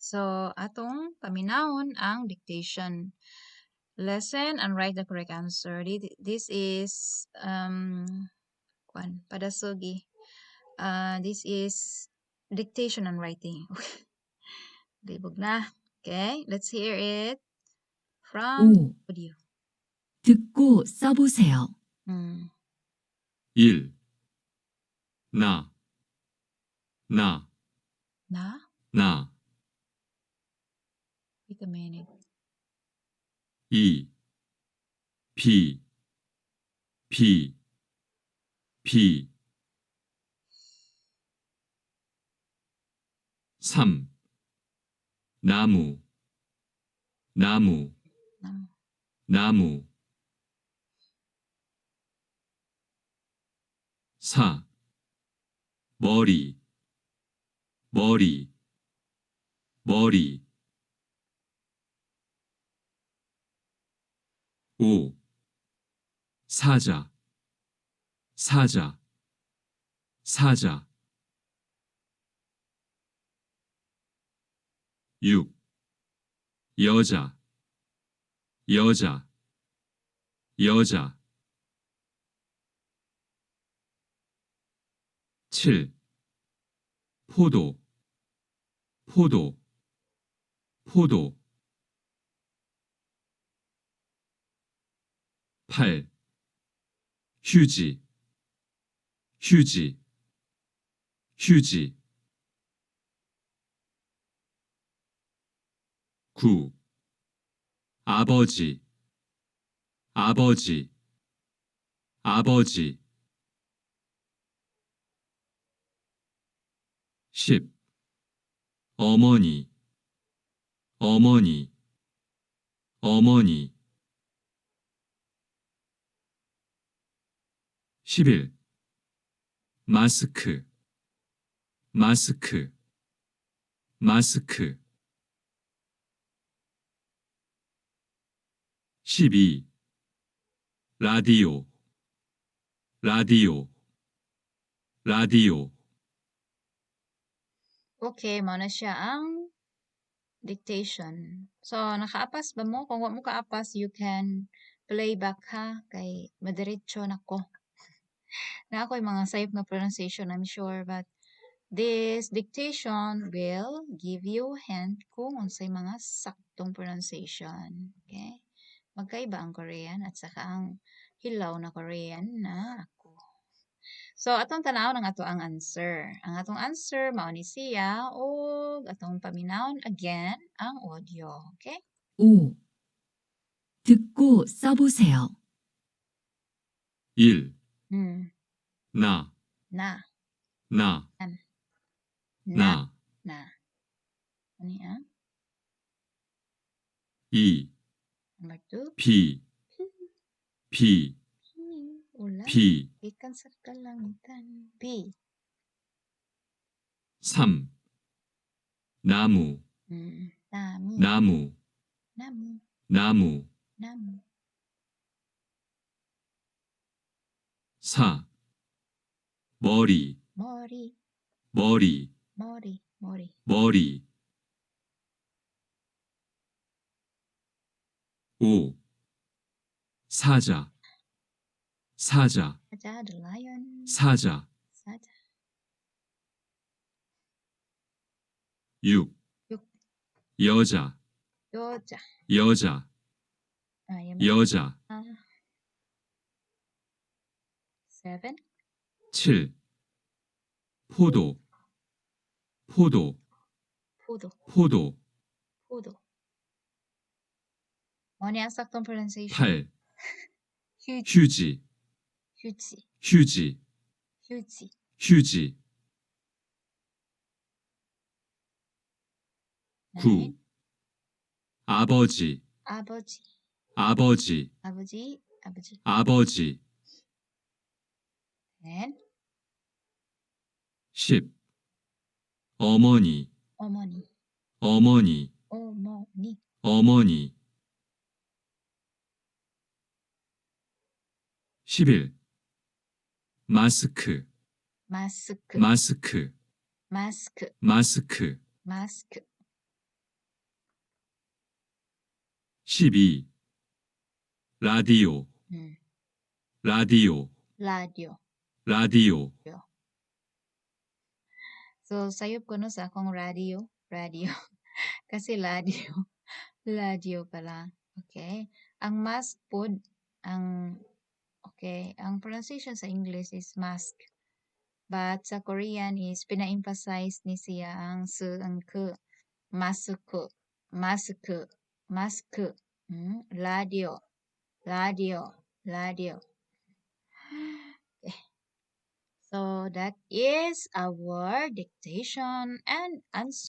So, atong paminawon ang dictation. Listen and write the correct answer. This is kwan, padasugi. This is dictation and writing. Okay. Libog na. Okay, let's hear it from 5. Audio. 듣고 써보세요. 1. 나, 나, Na? 나. Wait a minute. 2. 비, 비, 비. 3. 나무, 나무, 나무. 나무. 4. 머리, 머리, 머리. 5. 사자, 사자, 사자. 6. 여자, 여자, 여자. 7. 포도, 포도, 포도. 8. 휴지, 휴지, 휴지. 9. 아버지, 아버지, 아버지. 10. 어머니, 어머니, 어머니. 11. 마스크, 마스크, 마스크. 12. 라디오, 라디오, 라디오. Okay, mao na siya ang dictation. So, nakaapas ba mo? Kung wa mo kaapas, you can play back ha, kay madiretso na ko. Naa ko'y mga sayop nga pronunciation, I'm sure, but this dictation will give you hint kung unsay mga saktong pronunciation. Okay? Magkaiba ang Korean at saka ang hilaw na Korean na ako. So, atong tan-awon ang ato ang answer. Ang atong answer, mao ni siya, ug atong paminawon again ang audio. Okay? 5. 듣고 써보세요. 1. 나, Na. 나, Na. 나. Na. Ano yan? 2. Number 2. 비, 비, P. Ulan. 비. Gikan sa kalangitan. B. 3. 나무, Nami. 나무, Namu. 나무. Namu. 4. 머리, 머리. 머리, 머리. 머리. 머리. 5. 사자, 사자, 사자, the lion. 사자. 사자. 6. 6. 여자, 여자. 여자, 아, 얘만. 여자. 아. 7. 7. 포도, 포도, 포도. 포도. 포도. Mao ni ang saktong pronunciation. 8. 휴지. 휴지, 휴지. 휴지, 휴지. 휴지. 9. 9. 아버지, 아버지. 아버지, 아버지. 아버지. 아버지. 10. 10. 어머니, 어머니. 어머니, 어머니. 어머니. 11. 마스크, 마스크. 마스크, 마스크. 마스크. 마스크. 12. 라디오, 라디오, 라디오. 라디오. So, sayop ko no sa akong radio. Radio. Kasi ladio. Ladio pala. Okay. Ang mask pod, ang okay, ang pronunciation sa English is mask. But sa Korean is pina-emphasize ni siya ang s ang k. 마스크, 마스크, 마스크. 라디오, 라디오, 라디오. Okay. So that is our dictation and answer.